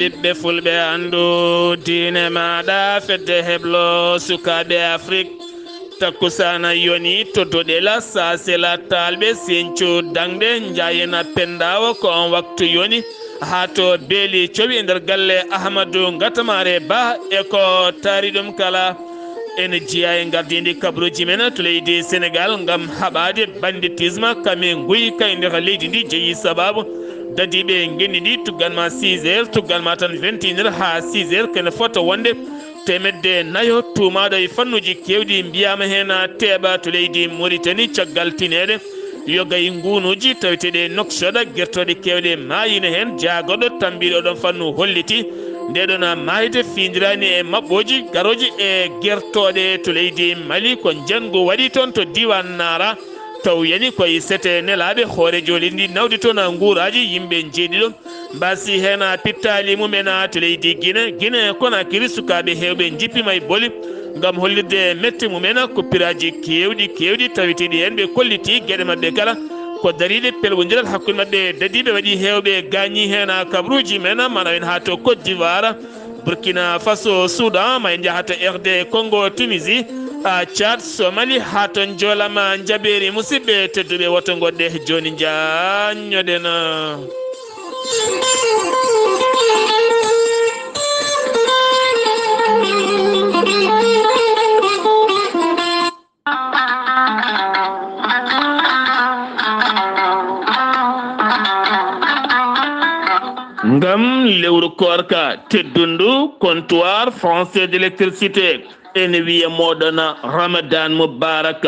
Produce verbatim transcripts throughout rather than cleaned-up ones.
Ɓiɓɓe fulɓe, anndu diine maaɗa, fedde heblo sukaaɓe Afrik. Takkusaana yoni to Doɗela, Saasela, Taalɓe, Senco, Daŋde, Njaayena, Penndaawo, ko on waktu yoni. Haa to beeli cowi e nder galle Ahmadu Ngatamaare Ba e ko taari ɗum kala. Ene jeyaa e ngardiindi kabaruuji men to leydi Senegaal ngam haɓaade banditisme, kame nguy kay nder leydi ndi jeyi sababu dadiiɓe ngenndi ndi tuggan ma six heures, tuggan ma tan vingt et une heures haa six heures, kene fota wonde teemedde nayo tuumaaɗo e fannuuji keewɗi mbiyaama heen teeɓa to leydi Moritani caggal tineede. Yoga e ngunuuji taweteeɗi e Nouakchott, gertooɗe keewɗe maayino heen. Jaagorɗo tammbiiɗo oɗon fannu holliti nde ɗon maayde fiindiraani e maɓɓooji garooji e gertooɗe to leydi Mali. Ko njanngu waɗi toon to diiwaan Naara, taw yani koye sete nelaaɓe. Hooreejo leydi ndi nawdi toon nguuraaji yimɓe njeeɗiɗo mbaasi heen pittaali mumen to leydi Gine. Gine Konakiri, sukaaɓe heewɓe njippiima e boli ngam hollirde mette mumen. Koppiraaji keewɗi keewɗi taweteeɗi heen, ɓe kolliti geɗe maɓɓe kala. Ko dariiɗe pelwondiral hakkunde maɓɓe dadiiɓe waɗi heewɓe gaañi heen kabaruuji men, mana en haa to Côte d'Ivoire, Burkina Faso, Soudan, ma en njaha to R D Congo, Tunisie, a Tchad, Somalie, haa to Njoolama Njabeeri. Musidɓe tedduɓe, woto ngoɗɗe jooni njaññoɗen. Ngam lewru koorka teddundu, comptoir français d'électricité ene wiya moɗon Ramadan Mubarak.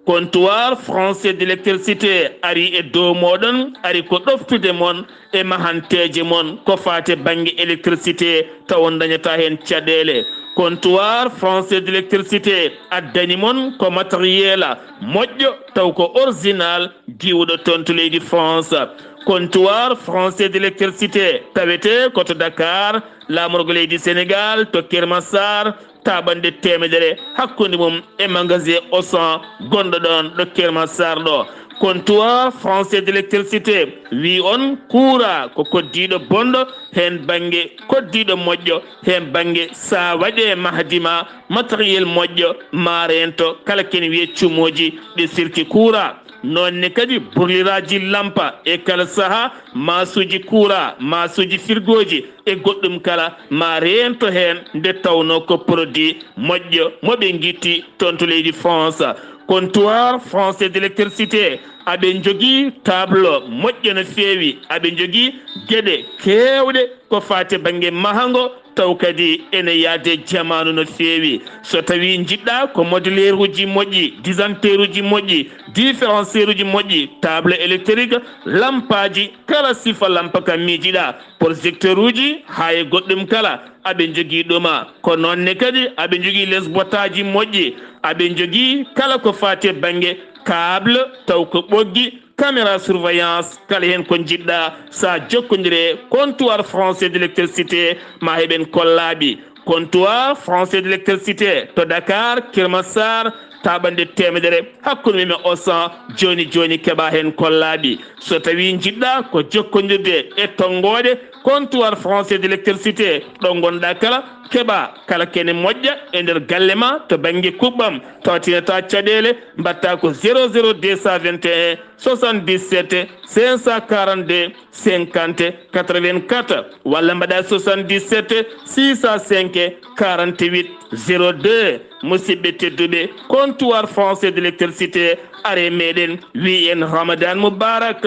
Comptoir français d'électricité ari e dow moɗon, ari ko ɗoftude mon e mahanteeje mon ko faate bannge électricité, taw on dañata heen caɗeele. Comptoir français d'électricité addani mon ko matériel moƴƴo, taw ko original, diwuɗo toon to leydi France. Comptoir français d'électricité tawetee ko to Dakar, laamorgo leydi Sénégal, to Kermassar, taaɓannde teemedere hakkunde mum e magasin Auchan gonɗo ɗoon ɗo Kermassar ɗo. Comptoir français d'électricité wi on kuuraa ko koddiiɗo bonɗo, heen bannge koddiiɗo moƴƴo, heen bannge so a waɗi e mahdi ma matériel moƴƴo, ma reento kala kene wiyee cumooji ɗi sirki kuuraa. Noon ne kadi burliraaji lampa e kala sahaa, maasuuji kuuraa, maasuuji firgooji e goɗɗum kala, ma reento heen nde tawnoo ko produit moƴƴo mo ɓe ngitti toon to leydi France. Comptoir français d'électricité, aɓe njogii tableau moƴƴo no feewi, aɓe njogii geɗe keewɗe ko faati bannge mahango, taw kadi ene yahde jamaanu no feewi. So tawii njiɗɗaa ko modeleeruuji moƴƴi, disjoncteuruuji moƴƴi, différencieuruuji moƴƴi, table électrique, lampaaji, kala sifa lampa ka miijiɗaa, projecteuruuji, haa e goɗɗum kala, aɓe njogii ɗuma. Ko noon ne kadi aɓe njogii les botaaji moƴƴi, aɓe njogii kala ko faati e bannge câble, taw ko ɓoggi, caméra surveillance, kala heen ko njiɗɗaa, so a jokkondire comptoir français d'électricité, ma heɓen kollaaɓi. Comptoir français d'électricité to Dakar, Kermassar, taaɓannde teemedere hakkunde mum e Auchan, jooni jooni keɓa heen kollaaɓi. So tawii njiɗɗaa ko jokkondirde e tonngooɗe comptoir français d'électricité ɗo ngonɗaa kala, keɓa kala kene moƴƴa e nder galle ma to bannge kuɓɓam, taw a tinataa caɗeele, mbaɗtaa ko zéro zéro deux cent vingt et un soixante-dix-sept cinq cent quarante-deux cinquante quatre-vingt-quatre, walla mbaɗa soixante-dix-sept six cent cinq quarante-huit zéro deux. Musidɓe tedduɓe, comptoir français d'électricité, are meɗen wi en Ramadan Mubarak.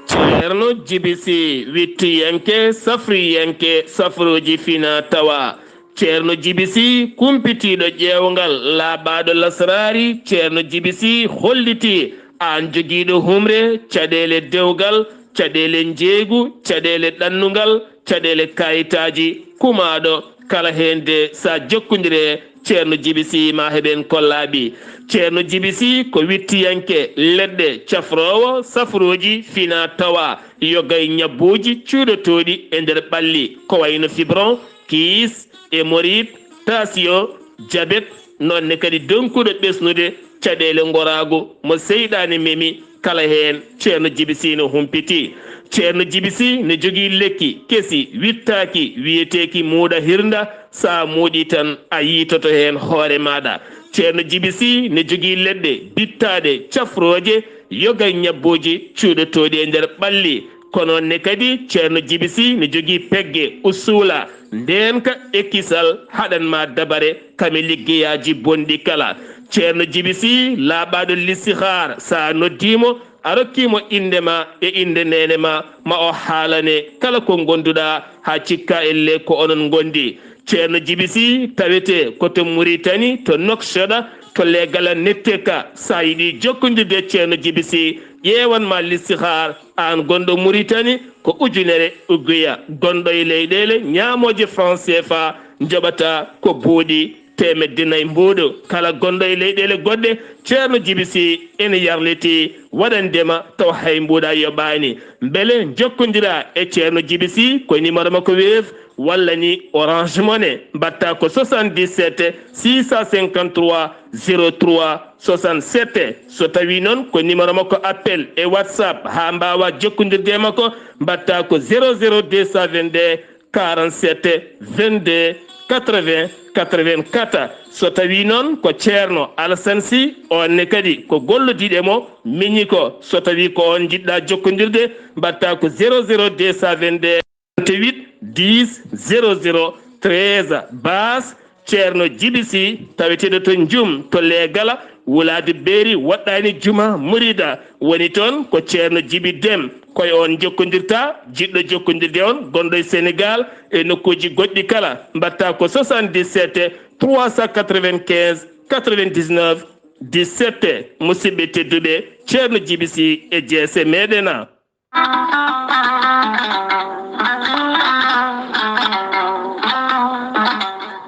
Ceerno Jibi Si, wittiyanke, safriyanke, safrooji fina tawa. Ceerno Jibi Si, kumpitiiɗo ƴeewngal, laaɓaaɗo lasraari. Ceerno Jibi Si hollitii aan jogiiɗo humre, caɗeele dewgal, caɗeele njeeygu, caɗeele ɗannungal, caɗeele kaayitaaji, kumaaɗo kala heen de, so a jokkondire Ceerno Jibi Si, ma heɓen kollaaɓi. Ceerno Jibi Si ko wittiyanke leɗɗe, cafroowo safrooji fina tawa, yoga e ñabbuuji cuuɗotooɗi e nder ɓalli, ko wayno fibron, kiis, hémorroïde, tension, diabète, noon ne kadi donkuɗo ɓesnude caɗeele ngoraagu mo seyɗaane memi, kala heen Ceerno Jibi Sii no humpiti. Ceerno Jibi Sii no jogii lekki kesi wittaaki, wiyeteeki muuda hirnda, so a muuɗii tan a yiitoto heen hoore maaɗa. Ceerno Jibi Sii no jogii leɗɗe bittaaɗe cafrooje, yoga e ñabbooji cuuɗotooɗi e nder ɓalli. Kono ne kadi Ceerno Jibi Sii no jogii pegge usuula, ndeenka e kisal haɗan ma dabare kame liggeyaaji bonɗi kala. Ceerno Jibi Sii laaɓaaɗo listihaar, so a noddii mo, a rokkii mo innde ma e innde neene ma, ma o haalane kala ko ngonduɗaa haa cikka elle ko onon ngondi. Ceerno Jibi Sii tawetee ko to Muritani, to Nouakchott, to Leegala Netteka. So a yiɗi jokkondirde e Ceerno Jibi Sii, ƴeewan ma listihaar, aan gonɗo Muritani, ko ujunere uguya. Gonɗo e leyɗeele ñaamooje franc C F A, njoɓata ko buuɗi teemedde nayi mbuuɗu. Kala gonɗo e leyɗeele goɗɗe, Ceerno Jibi Sii ene yarlitii waɗandema taw hay mbuuɗa yoɓaani. Mbele njokkondiraa e Ceerno Jibi Sii ko numéro makko Wave walla ni Orange Money, mbaɗta ko soixante-dix-sept six cent cinquante-trois zéro trois soixante-sept. So tawii noon ko numéro makko appel e WhatsApp, haa mbaawaa jokkondirde e makko, mbaɗta ko zéro zéro deux cent vingt-deux quarante-sept vingt-deux quatre-vingts quatre-vingt-quatre. So tawii noon ko Ceerno Alassane Sy, oon ne kadi ko gollodiiɗo e mo miñi ko. So tawii ko oon njiɗɗaa jokkondirde, mbaɗta ko zéro zéro deux cent vingt-deux quarante-huit dix zéro zéro treize. Baas Ceerno Jibi Sii, taweteeɗo to Njum, to Leegala, wulaade beeri, woɗɗaani juma, murida. Woni toon ko Ceerno Jibi Dem. Ko e oon jokkondirta, jiɗɗo jokkondirde on, gonɗo e Senegaal e nokkuuji goɗɗi kala. Mbaɗta ko soixante-dix-sept trois cent quatre-vingt-quinze quatre-vingt-dix-neuf dix-sept. Musidɓe tedduɓe, Ceerno Jibi Sii e jeese meɗen.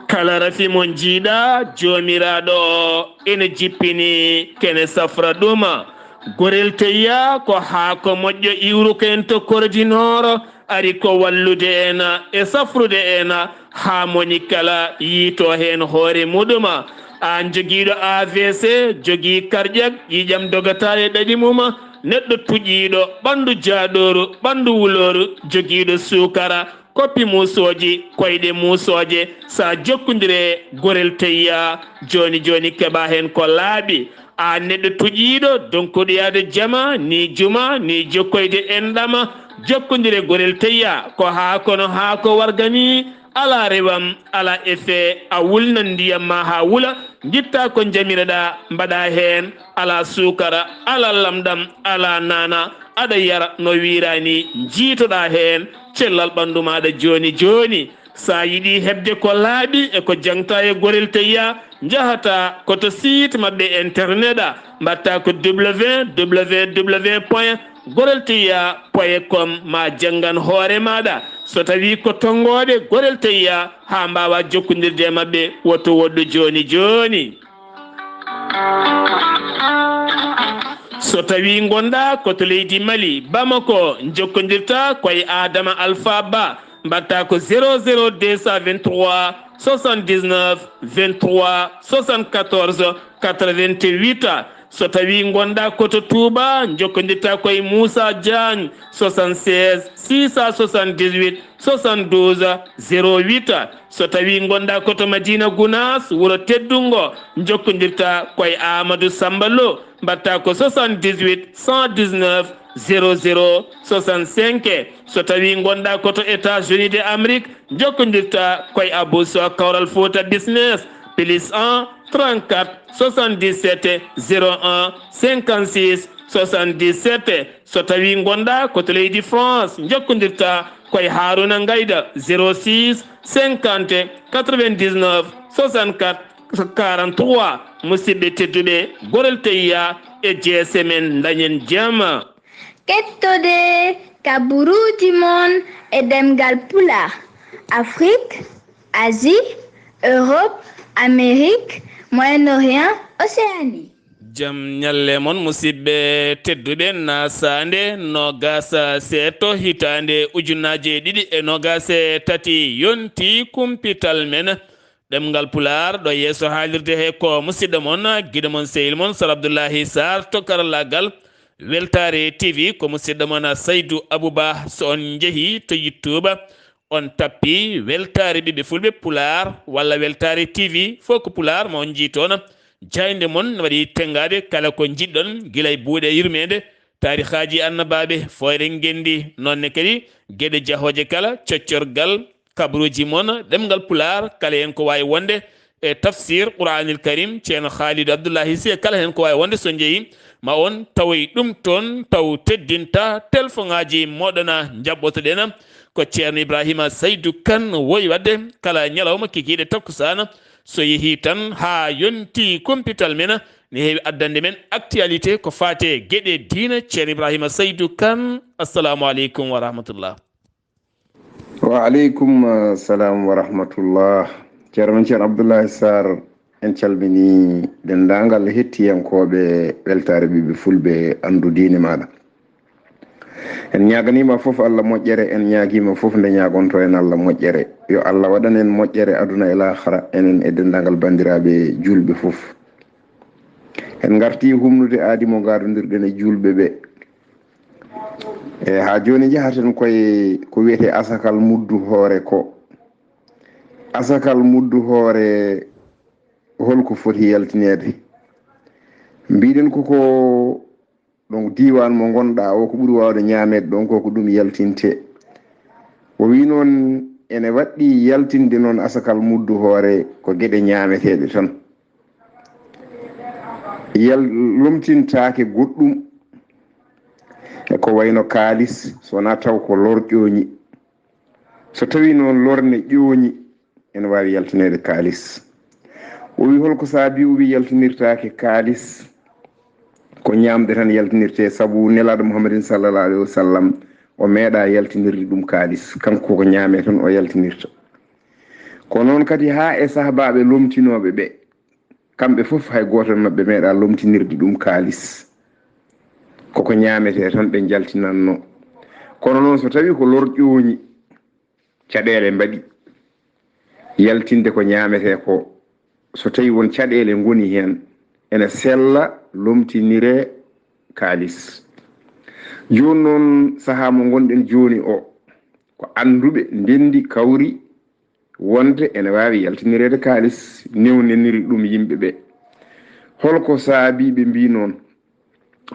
Kala rafi mo njiiɗa, Joomiraaɗo o ene jippini, kene safra ɗum. Gorel teyya ko haako moƴƴo iwruko en to Kordi Nooro, ari ko wallude en e safrude en haa moni kala yiito heen hoore muɗum. Aan jogiiɗo A V C, jogii karƴak, ƴiiƴam dogata e ɗaɗi mum, neɗɗo tuƴiiɗo, ɓanndu jaaɗooru, ɓanndu wulooru, jogiiɗo suukara, koppi muusooji, koyɗe muusooje, so a jokkondire gorel teyya, jooni jooni keɓa heen ko laaɓi. Aan neɗɗo tuƴiiɗo, donkuɗo yaade jama, ni juma, ni jokkoyde enɗam, jokkondire gorel teyya, ko haa kono haa ko warga ni, alaa rewam, alaa effet, a wulnan ndiyam ma haa wula, ngitta ko njamiroɗa, mbaɗa heen, alaa suukara, alaa lamɗam, alaa naana, aɗa yara no wiira ni, njiitoɗa heen cellal ɓanndu maaɗa jooni jooni. So a yiɗi heɓde ko laaɓi e ko jaŋta e gorel teyya, njahata ko to site maɓɓe internet a, mbaɗta ko www point gorel teyya point com, ma janngan hoore maaɗa. So tawii ko tonngooɓe gorel teyya, haa mbaawa jokkondirde e maɓɓe, woto woɗɗu jooni jooni. So tawii ngonɗa ko to leydi Mali, Bamako, njokkondirta ko e Adama Alpha Ba, mbaɗta ko zéro zéro deux cent vingt-trois soixante-dix-neuf vingt-trois soixante-quatorze quatre-vingt-huit. So tawii ngonɗa ko to Touba, njokkondirta ko e Moussa Diagne, soixante-seize six cent soixante-dix-huit soixante-douze zéro huit. So tawii ngonɗa ko to Madina Gounass, wuro teddungo, njokkondirta ko e Amadou Samba Lo, mbaɗta ko soixante-dix-huit cent dix-neuf zéro zéro soixante-cinq. So tawii ngonɗa ko to États-Unis de Amérique, njokkondirta ko e Abou Sow Kawral Fouta Business, plus un trente-quatre soixante-dix-sept zéro un cinquante-six soixante-dix-sept. So tawii ngonɗa ko to leydi France, njokkondirta ko e Harouna Ngaïda, zéro six cinquante quatre-vingt-dix-neuf soixante-quatre quarante-trois. Musidɓe tedduɓe, gorel teyya e jeese men, dañen jam. Kettode kaburuuji mon e ɗemngal Pulaar, Afrik, Asie, Europe, Amérique, Moyen-Orient, Océanie. Jam ñalle mon, musidɓe tedduɓe, na saande noogaas seeɗto hitaande ujunnaje ɗiɗi e noogaas e tati, yonti kumpital men. ɗemngal Pulaar, ɗo yeeso haalirde he ko musidɗo mon, giɗo mon, sehil mon, Sar Abdullahi Sarr to karallaagal. Weltaare T V ko musidɗo mon Saydu Abuba. So on njehii to YouTube, on tappi Weltaare Ɓiɓɓe Fulɓe Pulaar walla Weltaare T V, fof ko Pulaar, ma on njii toon. Jaaynde mon ne waɗi tenngaade kala ko njiɗɗon, gila e buuɗe yurmeende, taarihaaji annabaaɓe, fooyre ngenndi, noon ne kadi geɗe jahooje kala, coccorgal, kabaruuji mon, ɗemngal Pulaar, kala heen ko waawi wonde, e tafsir Quraanil Karim, Ceerno Haalidu Abdullahi Si, e kala heen ko waawi wonde, so njehii, ma on tawoy ɗum toon, taw teddinta, telefoŋaaji mooɗon njaɓɓotoɗen. Ko Ceerno Ibrahima Saydu Kan woyi waɗde kala ñalawma kikiiɗe takkusaan, so yehii tan haa yonti kumpital men, ne heewi addande men actualité ko faati e geɗe diina. Ceerno Ibrahima Saydu Kan, assalamu aleykum wa rahmatullah. Wa aleykum, eh, salam wa rahmatullah. Ceerno men Ceerno Abdoulaye Sarr, en calminii denndaangal hettiyankooɓe Weltaare Ɓiɓɓe Fulɓe, Anndu Diine Maaɗa. En ñaaganiima fof Allah moƴƴere, en ñaagiima fof nde ñaagonto en Allah moƴƴere. Yo Allah waɗan en moƴƴere aduna e laahara, enen e denndaangal banndiraaɓe juulɓe fof. En ngartii humnude aadi mo ngaadondirɗen e juulɓe ɓe. E, haa jooni njahaten koye ko wiyetee asakal muddu hoore ko. Asakal muddu hoore, holko foti yaltineede? Mbiɗen ko, ko, donc, diiwaan mo ngonɗaa o, ko ɓuri waawde ñaameede ɗoon ko, ko ɗum yaltintee. O wii noon ene waɗɗii yaltinde noon asakal muddu hoore ko geɗe ñaameteeɗe tan. Yal-, lomtintaake goɗɗum, e ko wayno kaalis, so wonaa taw ko lor ƴooñi. So tawii noon lorne ƴooñi, ene waawi yaltineede kaalis. O wii, holko saabii? O wii, yaltinirtaake kaalis, ko ñaamde tan yaltinirtee, sabu Nelaaɗo Muhammadin sallallahu alayhi wa sallam, o meeɗaa yaltinirde ɗum kaalis. Kanko ko ñaamee tan o yaltinirta. Ko noon kadi haa e sahabaaɓe lomtinooɓe ɓe. Kamɓe fof, hay gooto e maɓɓe meeɗaa lomtinirde ɗum kaalis. Koko ñaametee tan ɓe njaltinannoo. Kono noon, so tawii ko lor ƴooñi, caɗeele mbaɗi yaltinde ko ñaametee ko, so tawii won caɗeele ngoni heen, ene sella lomtiniree kaalis. Jooni noon, sahaa mo ngonɗen jooni o, ko annduɓe ndenndi kawri wonde ene waawi yaltinireede kaalis, newnaniri ɗum yimɓe ɓe. Holko saabii ɓe mbii noon?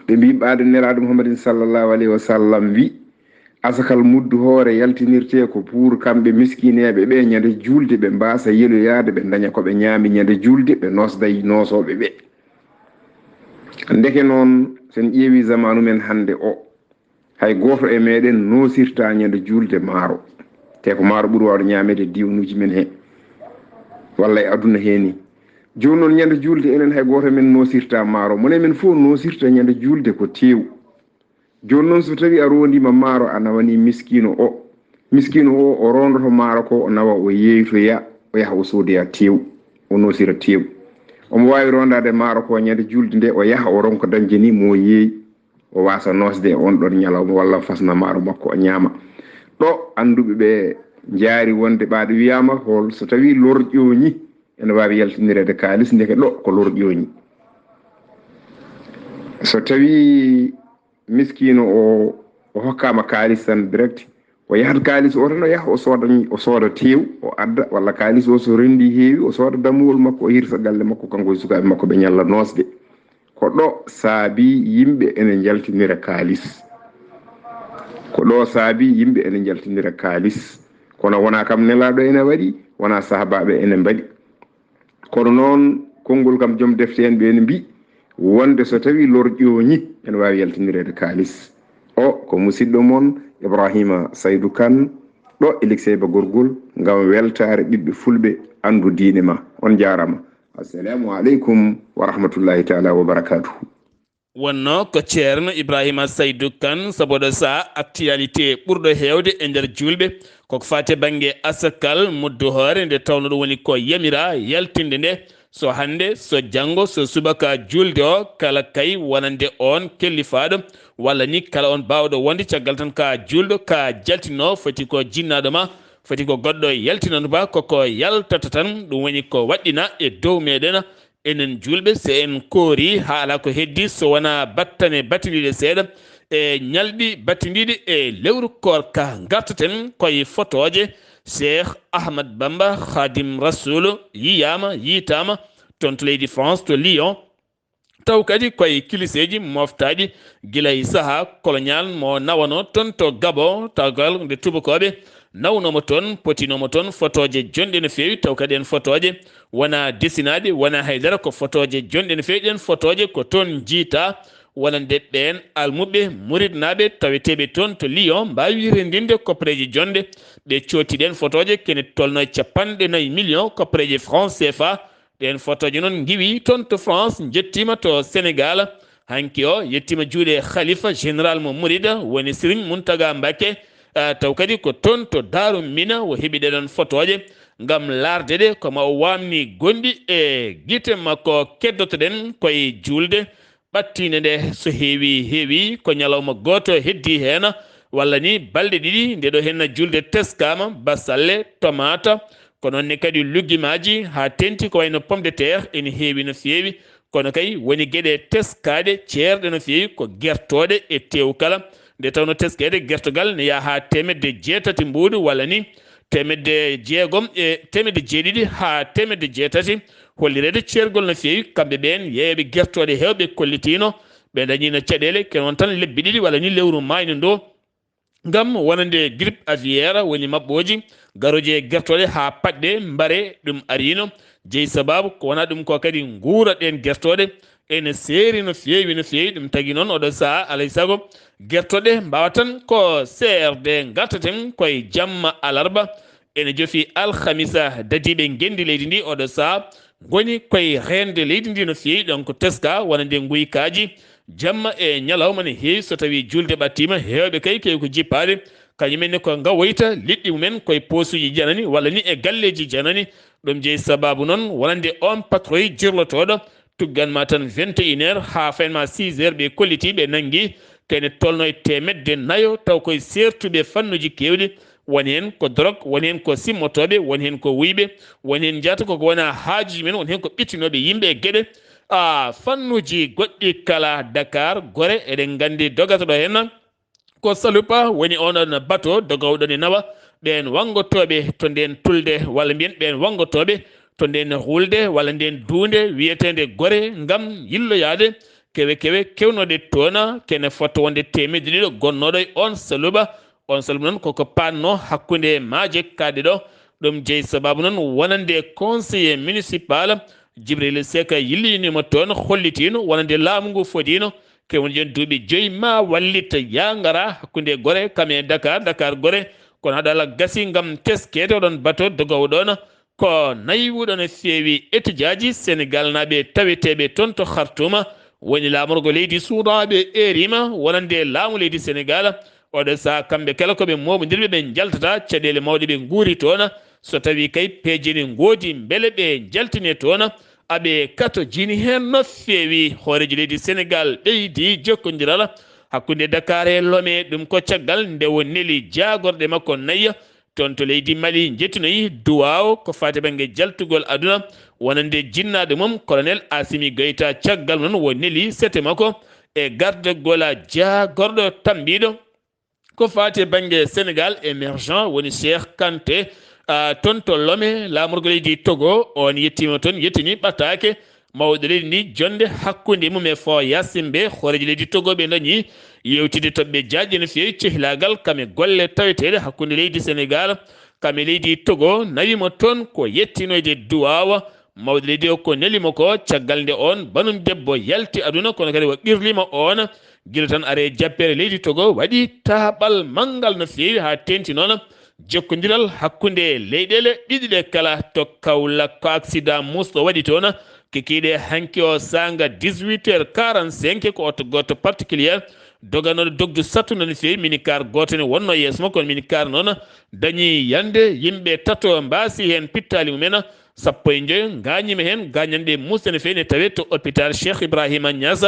Ɓe mbii, ɓaade Nelaaɗo Muhammadin sallallahu alayhi wa sallam wi, asakal muddu hoore yaltinirtee ko pour kamɓe miskineeɓe ɓe, ñande juulde ɓe mbaasa yeloyaade, ɓe ndaña ko ɓe ñaami ñande juulde, ɓe noosda e noosooɓe ɓe. Ndeke noon, so en ƴeewii zamaanu men hannde o, hay gooto e meeɗen noosirtaa ñande juulde maaro. Te ko maaro ɓuri waawde ñaameede e diiwanuuji men he, walla e aduna he ni. Jooni noon, ñande juulde, enen hay gooto e men noosirtaa maaro. Mo e men fof noosirta ñande juulde ko teew. Jooni noon, so tawii a roondiima maaro, a nawanii miskiino o. Miskiino o, o roondoto maaro ko, o nawa, o yeeytoya, o yaha o soodoya teew, o noosira teew. Omo waawi roondaade maaro ko ñande juulde nde, o yaha o ronka dañde ni mo yeeyi. O waasa noosde e oon ɗoon ñalawma walla fasna maaro makko o ñaama. Ɗo annduɓe ɓe njaari wonde ɓaade wiyaama hol so tawii lor ƴooñi ene waawi yaltinireede kaalis, ndeke ɗo ko lor ƴooñi. So tawii miskiino o, o hokkaama kaalis tan direct, o yahat kaalis o tan, o yaha o sooda, o sooda teew, o adda, walla kaalis o so renndii heewi, o sooda dammuwol makko, o hirsa galle makko, kanko e sukaaɓe makko, ɓe ñalla noosde. Ko ɗo saabii yimɓe ene njaltinira kaalis. Ko ɗo saabii yimɓe ene njaltinira kaalis. Kono wonaa kam Nelaaɗo ene waɗi, wonaa sahabaaɓe ene mbaɗi. Kono noon, konngol kam, joom defte en ɓe ene mbii wonde so tawii lor ƴooñi, ene waawi yaltinireede kaalis. O ko musidɗo mon Ibrahima Saydu Kan, ɗo e Likseyba Gorgol, ngam weltaare ɓiɓɓe Fulɓe, anndu diine ma. On njaaraama. Assalamu aleykum wa rahmatullahi taala wa barakaatuhu. Wonnoo ko Ceerno Ibrahima Saydu Kan, saboɗo sa actualité ɓurɗo heewde e nder juulɓe, koko faati e bannge asakal muddu hoore, nde tawnoo ɗum woni ko yamiraa yaltinde nde, so hannde, so janngo, so subaka juulde o, kala kay wonande oon kellifaaɗo, walla ni kala oon baawɗo wonde caggal tan ka juulɗo, ka jaltinoo, foti ko jinnaaɗo ma, Foti ko goɗɗo yaltinandu ba koko yaltata tan, ɗum woni ko waɗɗina e dow meɗen. Enen julɓe, so en koori, haala ko heddi, so wonaa battane battindiiɗe seeɗa e ñalɗi battindiiɗi e lewru koorka, ngartaten koye fotooje Cheikh Ahmad Bamba Khadim Rasoul, yiyaama, yiitaama toon to leydi France, to Lyon. Taw kadi koye kiliseeji moftaaɗi gila e sahaa colonial mo nawanoo toon to Gabon, tagal nde tubakooɓe nawnooma toon, potinooma toon fotooje jonɗe no feewi, taw kadi en fotooje wonaa desinaaɗe, wonaa haydara, ko fotooje jonɗe no feewi. Ɗeen fotooje ko toon njiytaa wonande ɓeen almuɓɓe muritnaaɓe taweteeɓe toon to Lyon, mbaawi renndinde koppareeje jonɗe. Ɓe cooti ɗeen fotooje kene tolnoo e capanɗe nayi million koppareeje franc C F A. Ɗeen fotooje noon ngiwi toon to France, njettiima to Sénégal. Hanki o yettiima juuɗe Khalifa général mo Mouride, woni Serigne Mountaga Mbacké. Ah, taw kadi ko toon to Daaru Mina o heɓi ɗee ɗoon fotooje ngam laarde ɗe, ko ma o waamni gonɗi e gite makko. Keddoto-ɗen koye juulde ɓattiinde nde, so heewi, heewi, ko ñalawma gooto heddii heen, walla ni balɗe ɗiɗi, nde ɗo heen juulde teskaama, basalle, tomaata, ko noon ne kadi lugimaaji, haa teeŋti ko wayno pomme de terre, ene heewi no feewi, kono kay woni geɗe teskaaɗe, ceerɗe no feewi, ko gertooɗe e teewu kala. Nde tawnoo teskeede gertogal ne yaha haa teemedde jeetati mbuuɗu, walla ni teemedde jeegom e teemedde jeeɗiɗi haa teemedde jeetati. Hollireede ceergol no feewi, kamɓe ɓeen yeeyooɓe gertooɗe heewɓe kollitiino, ɓe ndañiino caɗeele, kono won tan lebbi ɗiɗi walla ni lewru maayno ndo, ngam wonande grippe aviaire, woni maɓɓooji garooji e gertooɗe haa paɗɗe mbare, ɗum ariino. Jeyi sabaabu ko wonaa ɗum ko kadi nguura ɗeen gertooɗe ene seeri no feewi, no feewi. Ɗum tagi noon, oɗo sahaa, alay sago, gertooɗe mbaawa tan ko seerde, ngartaten koye jamma alarba, ene jofi alhamisa. Dadiiɓe ngenndi leydi ndi oɗo sahaa ngoni koye reende leydi ndi no feewi, ɗon ko teska wonande nguykaaji jamma e ñalawma ne heewi. So tawii juulde ɓattiima, heewɓe kay keewi ko jippaade, kañum en ne ko ngawoyta liɗɗi mumen koye poosuuji janani walla ni e galleeji janani. Ɗum jeyi sabaabu noon wonande oon patroy jirlotooɗo, tuggan ma tan vingt et une heures haa fayin ma six heures, ɓe kolliti, ɓe nanngi kene tolno e teemedde nayo, taw koye seertuɓe fannuuji keewɗi, woni heen ko dorog, woni heen ko simmotooɓe, woni heen ko wuyɓe, woni heen njahata koko wona haajuuji men, woni heen ko ɓittinooɓe yimɓe e geɗe, a, fannuuji goɗɗi kala. Dakar, Gore, eɗen nganndi dogata ɗo heen ko Salupa, woni oon ɗon bato dogowɗo ne nawa ɓeen wanngotooɓe to ndeen tulde, walla mbiyen ɓeen wanngotooɓe to ndeen hulde, walla ndeen duunde wiyeteende Gore, ngam yilloyaade kewe kewe kewnooɗe toona, kene fota wonde teemedde ɗiɗo gonnooɗo e oon Saluba. Oon Saluba noon koko paatnoo hakkunde maaje kaaɗe ɗo. Ɗum jeyi sabaabu noon wonande conseiller municipal Jibril Seck yilliniima toon, hollitiino wonande laamu ngu fodiino ke woni jooni duuɓi joyi ma wallit yaa ngara hakkunde Gore kam e Dakar, Dakar Gore. Kono haɗa ala gasi ngam teskeede oɗon bato dogowo ɗoon. Ko naywuɗo no feewi. Etijaaji Senegalnaaɓe taweteeɓe toon to Khartoum, woni laamorgo leydi Suudaaɓe, eeriima wonande laamu leydi Senegal. Oɗo sahaa kamɓe kala ko ɓe mooɓondirɓe, ɓe njaltata caɗeele mawɗe ɓe nguuri toon. So tawii kay peeje ne ngoodi, mbele ɓe njaltine toon. Aɓe katojini heen no feewi. Hooreejo leydi Senegal ɓeydi jokkondiral hakkunde Dakar e Lome. Ɗum ko caggal nde o neli jaagorɗe makko nayi toon to leydi Mali, njettinoyi duwaaw ko faati bannge jaltugol aduna, wonande jinnaaɗo mum, Colonel Assimi Goïta. Caggal noon o neli sete makko e gardagol jaagorɗo tambiiɗo ko faati e bannge Sénégal émergent, woni Cheikh Kanté, ah, toon to Lome, laamorgo leydi Togo. Oon yettiima toon, yettini ɓataake mawɗo leydi ndi, jonnde hakkunde mum e Faure Gnassingbé, hooreejo leydi Togo. Ɓe ndañi yewtidde toɓɓe jaajɗe no feewi, cehilaagal kam e golle taweteeɗe hakkunde leydi Senegaal kam e leydi Togo. Nawi mo toon ko yettinoyde duwaawa mawɗo leydi o, ko neli mo ko, caggal nde oon banum debbo yalti aduna, kono kadi o ɓirliima oon. Gila tan are jappere leydi Togo waɗi taaɓal manngal no feewi, haa teeŋti noon jokkondiral hakkunde leyɗeele ɗiɗi ɗe kala. To Kaolack, ko accident musɗo waɗi toon, kikiiɗe hanki o saanga dix-huit heures quarante-cinq, ko oto gooto particulier doganooɗo dogdu sattude no feewi. Minicar gooto ne wonnoo yeeso makko, kono minicar noon dañi yande, yimɓe tato mbaasi heen pittaali mumen, sappo e joyo ngaañiima heen, gaañanɗe muusɗe no feewi, ne tawee to hôpital Cheikh Ibrahima Niass,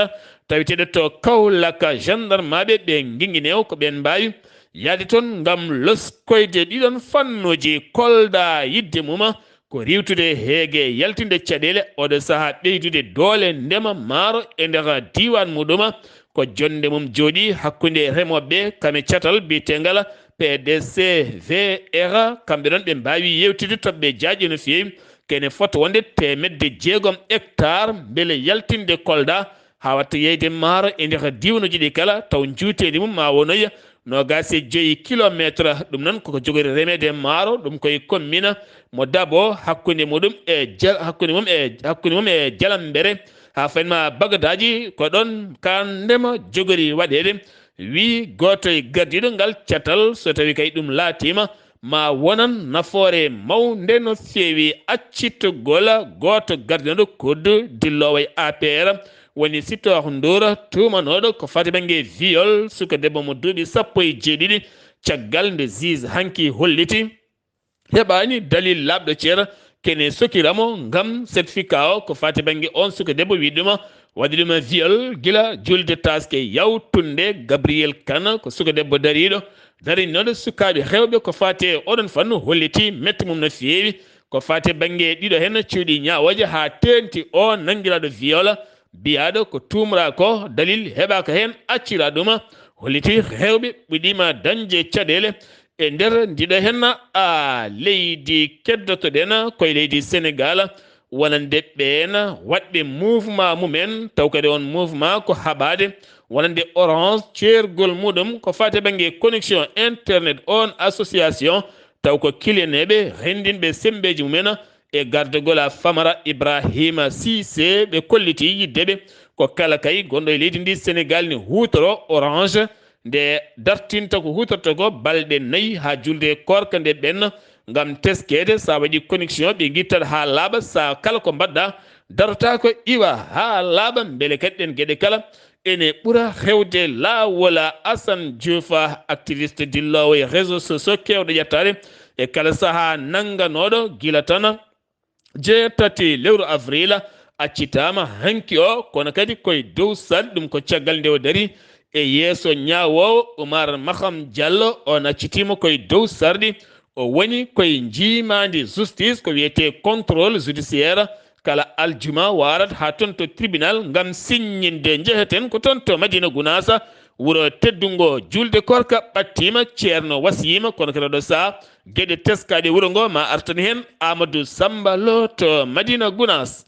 taweteeɗo to Kaolack. Gendarmaaɓe ɓe ngingineewo ko ɓeen mbaawi yahde toon ngam loskoyde ɗiɗon fannuuji. Kolda yiɗde mum ko riiwtude heege, yaltinde caɗeele, oɗo sahaa ɓeydude doole ndema maaro e nder diiwaan muɗum. Ko jonnde mum jooɗii hakkunde remooɓe ɓe, kam e catal biyeteengal P D C V R. Kamɓe ɗoon ɓe mbaawi yeewtidde toɓɓe jaajɗe no feewi, kene fota wonde teemedde jeegom hectare, mbele yaltinde Kolda haa watta yeyde maaro e nder diiwanuuji ɗi kala, taw njuuteendi mum ma wonoya noogaas e joyi kilomeetre. Ɗum noon koko jogori remeede maaro, ɗum koye commune mo Dabo, hakkunde muɗum e Jal-, hakkunde mum e, hakkunde mum e Jalambere, haa fayin ma Bagadaaji, ko ɗoon ka ndema jogori waɗeede. Wi gooto e gardiiɗo ngal catal, so tawi kay ɗum laatiima, ma wonan nafoore mawnde no feewi. Accitgol gooto gardiiɗo kuddu dilloowo e A P R, woni Sitor Ndour, tuumanooɗo ko faati bannge viol suka debbo mo duuɓi sappo e jeeɗiɗi, caggal nde juge hanki holliti heɓaani dalil laaɓɗo ceera, kene sokira mo ngam certificat o ko faati bannge on suka debbo, wi ɗuma waɗi ɗum viol gila julde taske yawtunde. Gabriel Kane ko suka debbo dariiɗo, darinooɗo sukaaɓe rewɓe ko faati e oɗon fannu, holliti mette mum no feewi. Ko faati bannge ɗiɗo heen cuuɗi ñaawooje haa teeŋti o nanngiraaɗo viol, biyaaɗo ko tuumraa ko, dalil heɓaaka heen, accira ɗuma, holliti rewɓe ɓuɗiima dañde caɗeele e nder ndiɗo heen, a, leydi. Keddotoɗen koye leydi Senegal, wonande ɓeen waɗɓe mouvement mumen, taw kadi on mouvement ko haɓaade wonande Orange, ceergol muɗum ko faati bannge connexion internet. On association taw ko kiliyaneeɓe renndinɓe semmbeeji mumen e gardagol a Famara Ibrahima Cissé. Ɓe kolliti yiɗde ɓe ko kala kay gonɗo e leydi ndi Senegal ne huutoro Orange, nde dartinta ko huutorta ko balɗe nayi haa julde koorka nde ɓenna, ngam teskeede. Sa waɗi connexion, ɓe ngittat haa laaɓa. Sa kala ko mbaɗɗa darata ko iwa haa laaɓa, mbele kadi ɗen geɗe kala ene ɓura hewde laawol. Assane Diouf, activiste dilloowo e réseaux sociaux, keewɗo ƴettaade e kala sahaa, nannganooɗo gila tan jeetati lewru avril, accitaama hanki o, kono kadi koye dow sarɗi. Ɗum ko caggal nde o dari e yeeso ñaawoowo Oumar Maham Diallo. On accitiima koye dow sarɗi. O woni koye njiimaandi justice, ko wiyetee contrôle judiciaire. Kala aljuma waarat haa toon to tribunal ngam siññinde. Njeheten ko toon to Madina Gunaasa, wuro teddungo. Julde koorka ɓattiima, ceerno wasiyiima, kono kadi oɗo sahaa geɗe teskaaɗe wuro ngo ma artan heen Amadou Samba Lo to Madina Gunaas.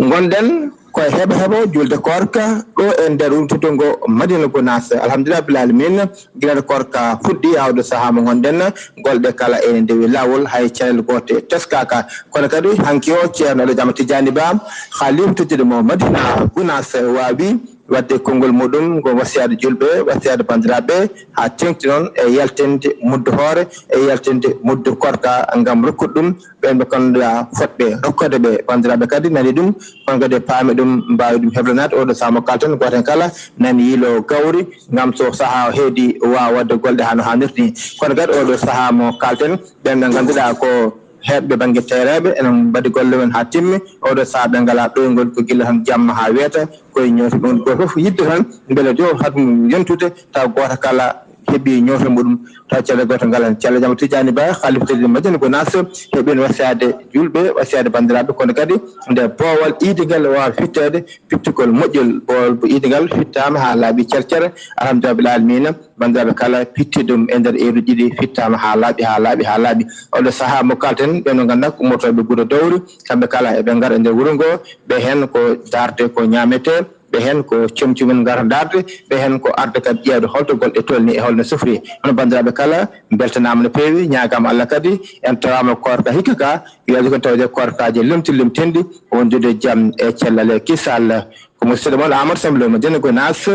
Ngonɗen ko e heɓo heɓo julde koorka ɗo e nder wuro teddungo Madina Gunaas. Alhamdulillah rabbil alamin, gila koorka fuɗɗi haa oɗo sahaa mo ngonɗen, golle ɗe kala ene ndewi laawol, hay caɗeele goote teskaaka. Kono kadi hanki o ceerno Alhaji Ahmad Tidiani Ba, khalifa tedduɗo mo Madina Gunaas, waawi waɗde konngol muɗum ngol wasiyaade julɓe, wasiyaade banndiraaɓe, haa teeŋti noon e yaltinde muddu hoore, e yaltinde muddu koorka ngam rokkude ɗum ɓeen ɓe ngannduɗaa fotɓe rokkeede ɓe. Banndiraaɓe kadi nani ɗum, kono kadi paami ɗum, mbaawi ɗum heblanaade. Oɗo sahaa mo kaalten, gooto heen kala nani yiilo gawri ngam so sahaa o heedi waawa waɗde golle haa no haanirta ni. Kono kadi oɗo sahaa mo kaalten, ɓeen ɓe ngannduɗaa ko heewɓe bannge tereeɓe ene mbaɗi golle mum haa timmi. Oɗo sahaa ɓe ngalaa ɗoyngol, ko gila tan jamma haa weeta, koye ñoofi mum. Gooto fof yiɗde tan mbele jo haɗum yontude, taw gooto kala heɓi ñoofi muɗum, taw caɗeele gooto ngalaa. Ceerno Alhaji Ahmad Tidiani Ba, khalifa tedduɗo Madina Gunaas, heɓi wasiyaade julɓe, wasiyaade banndiraaɓe, kono kadi nde boowal iidi ngal waawa fitteede, fittugol moƴƴol. Boowal iidi ngal fittaama haa laaɓi cer cer, alhamdulillah rabbil alamina. Banndiraaɓe kala pitti ɗum e nder heure uji ɗiɗi, fittaama haa laaɓi, haa laaɓi, haa laaɓi. Oɗo sahaa mo kaalten, ɓe no ngannduɗaa ko ummotooɓe Guro Dowri, kamɓe kala eɓe ngara e nder wuro ngo, ɓe heen ko daarde ko ñaametee, ɓe heen ko comci mum ngara daarde, ɓe heen ko arde kadi ƴeewde holto golle tolni e holno sufri. Hono banndiraaɓe kala, mbeltanaama no feewi, ñaagaama Allah kadi, en tawaama koorka hikka ka, yo Allah ko tawde koorkaaji limti limtinɗi, wondude jam e cellal e kisal. Ko musidɗo mon Amadou Samba Lo mo Madina Gunaas,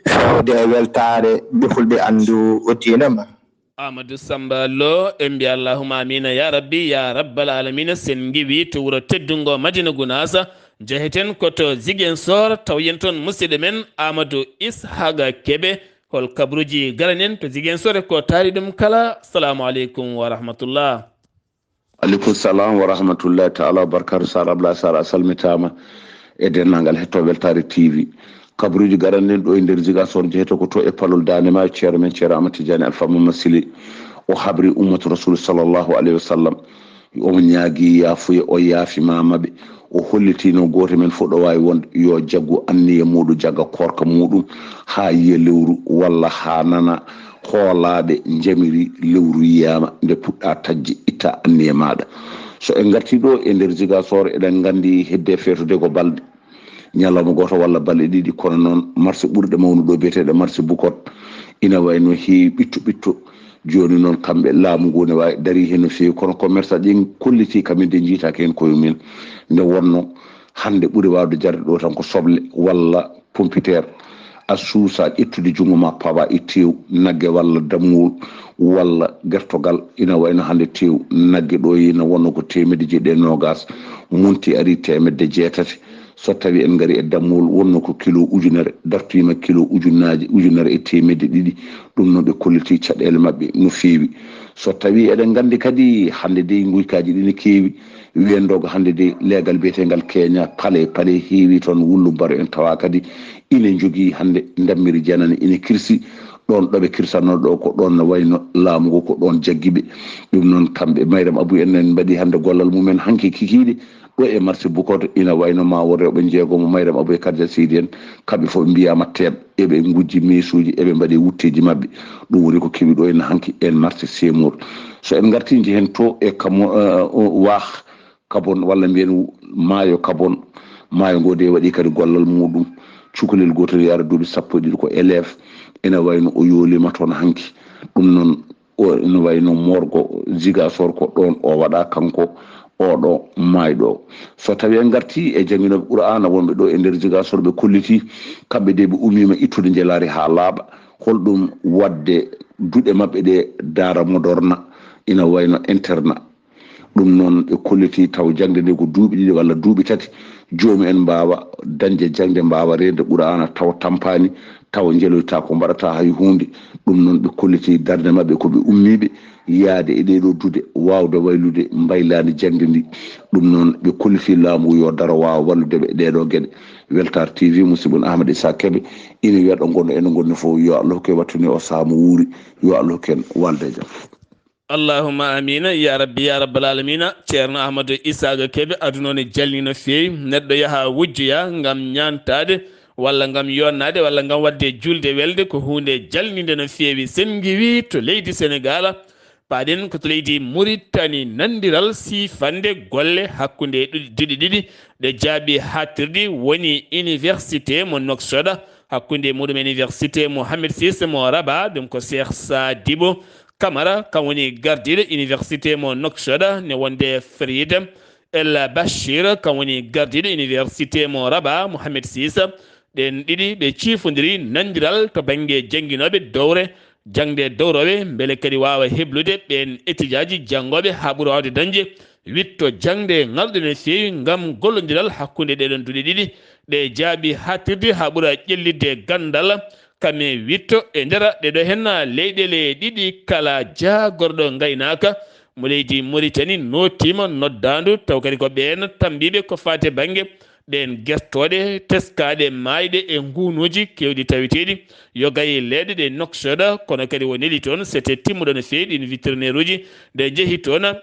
fewde e weltaare ɓe fulɓe anndu diina ma. Amadou Samba Lo, en mbiya allahumma amina ya rabbi ya rabbal alamina. Sen ngiwi to wuro teddungo Madina Gunaas, njeheten ko to Ziguinchor, taw yen toon musidɗo men Amadou Ishaga Kebe. Hol kabaruuji garanen to Ziguinchor e ko taari ɗum kala? Salamu aleykum wa rahmatullah. Aleykum salam wa rahmatullahi taala wa barakatu. Sar Abla Sar, a salmitaama e denndaangal hettooɓe Weltaare T V. Kabaruuji garanɗen ɗo e nder Ziguinchor, jeeto ko to e palol Daande Maayo, ceerno men Ceerno Ahmad Tidiane Alpha Mama Sili. O habri ummatu Rasul sallallahu alayhi wa sallam. Omo ñaagi yaafuya, o yaafi mamaɓe. O hollitino gooto men fof ɗo waawi wonde yo jaggu anniya muuɗum, jagga koorka muuɗum haa yiya lewru walla haa nana hoolaaɓe njamiri lewru yiyaama, nde puɗɗa tajji itta anniya maaɗa. So en ngarti ɗo e nder Ziguinchor, eɗen nganndi hedde feetude ko balɗe, ñalawma gooto walla balɗe ɗiɗi, kono noon marché ɓurɗe mawnude ɗo biyeteeɗe marché Bukot ina wayno heewi ɓitto ɓitto. Jooni noon kamɓe laamu ngu ne waawi darii heen no feewi, kono commerçant ɗin kolliti kamɓe de njiitaaki heen koye mumen. Nde wonno hannde ɓuri waawde jarde ɗo tan ko soble walla pompiteer. A suusa ƴettude junngo ma pawa e teew nagge walla dammuwol walla gertogal, ina wayno hannde teew nagge ɗo ina wonno ko teemedde jeeɗiɗi e noogaas, monti ari teemedde jeetati. So tawi en ngari e dammuwol, wonno ko kilo ujunere, dartoyima kilo ujunnaaji, ujunere e teemedde ɗiɗi. Ɗum noon ɓe kolliti caɗeele maɓɓe no feewi. So tawi eɗen nganndi kadi hannde dey nguykaaji ɗi ne keewi, wiyendooga hannde dey leegal biyeteengal Kenya, pale, pale heewi toon, wullu mbaro en tawa kadi ine njogii hannde ndammiri janani ine kirsi. Ɗoon ɗo ɓe kirsanoo ɗo ko ɗoon no wayno laamu ngu ko ɗoon jaggi ɓe. Ɗum noon kamɓe Mayram Abu en, en mbaɗi hannde gollal mumen hanki kikiiɗe. Ɗo e marché Bukoto ina wayno ma won rewɓe njeegomo Mayram Abou e Kadja Seydi en, kamɓe fof ɓe mbiyaama teeɓ, eɓe ngujji meesuuji, eɓe mbaɗi wutteeji maɓɓe. Ɗum woni ko kewi ɗo en hanki en marché Semour. So en ngarti njehen to e kamo, eh, o Waax Kabon walla mbiyen maayo Kabon, maayo ngo de waɗi kadi gollal muɗum. Cukalel gootol yara duuɓi sappo e ɗiɗi ko élève, ina wayno o yoolima toon hanki. Ɗum noon o ina wayno morgo Ziguinchor ko ɗoon o waɗa kanko oɗo maayɗo. So tawi en ngarti e jannginooɓe Qur'aana wonɓe ɗo e nder Ziguinchor, ɓe kolliti kamɓe de ɓe ummima ittude njelaari haa laaɓa. Holɗum waɗde duɗe maɓɓe ɗe daara modorna ina wayno interna. Ɗum noon ɓe kolliti taw jaŋde nde ko duuɓi ɗiɗi walla duuɓi tati, joomi en mbaawa dañde jaŋde, mbaawa reende Qur'aana taw tampaani, taw njeloyta ko mbaɗata hay huunde. Ɗum noon ɓe kolliti darnde maɓɓe ko ɓe ummiiɓe yaade e ɗeeɗo duɗe, waawde waylude mbaylaandi jaŋde ndi. Ɗum noon ɓe kolliti laamu ngu yo daro waawa wallude ɓe e ɗeeɗo geɗe. Weltaare T V, musidɓe on Ahmad Issa Kebe, ina wiya ɗo ngonno ene ngonni fof, yo Allah hokku en wattuni o sahaa mo wuuri, yo Allah hokku en walde e jam. Allahumma amiina, ya Rabbi, ya Rabbal Aalamiina. Ceerno Ahmadu Isaaga Kebe, aduna o ne jalni no feewi. Neɗɗo yaha wujjoya ngam ñaantaade, walla ngam yonnaade, walla ngam waɗde julde welde, ko huunde jalninde no feewi. Sen ngiwi to leydi Senegaal, paaɗen ko to leydi Muritani, nanndiral siifande golle hakkunde ɗu-, duɗe ɗiɗi ɗe jaaɓi haaɗtirde woni université mo Nouakchott, hakkunde muɗum e université Mohamed six mo Rabat, ɗum ko Cheikh Sadibou Camara, kam woni gardiiɗo université mo Nouakchott, ne wonde Faried El Bachir, kam woni gardiiɗo université mo Rabat, Mohamed six. Ɓeen ɗiɗi ɓe ciifondiri nanndiral to bannge jannginooɓe dowre, jaŋde dowrowe, mbele kadi waawa heblude ɓeen etijaaji janngooɓe haa ɓura waawde dañde witto jaŋde ŋalɗo no feewi ngam gollondiral hakkunde ɗeeɗoon duɗe ɗiɗi. Ɗe jaaɓi haaɗtirde haa ɓura ƴellitde ganndal kam e witto e nder ɗeeɗo heen leyɗeele ɗiɗi kala. Jaagorɗo ngaynaaka mo leydi Mauritanie nootiima noddaandu, taw kadi ko ɓeen tammbiiɓe ko faati e bannge ɗeen gertooɗe teskaaɗe maayɗe e ngunuuji keewɗi taweteeɗi, yoga e leeɗe ɗe Nouakchott, kono kadi o neli toon sete timmuɗo no feewi ɗiin vétérinaire uji. Nde njehi toon,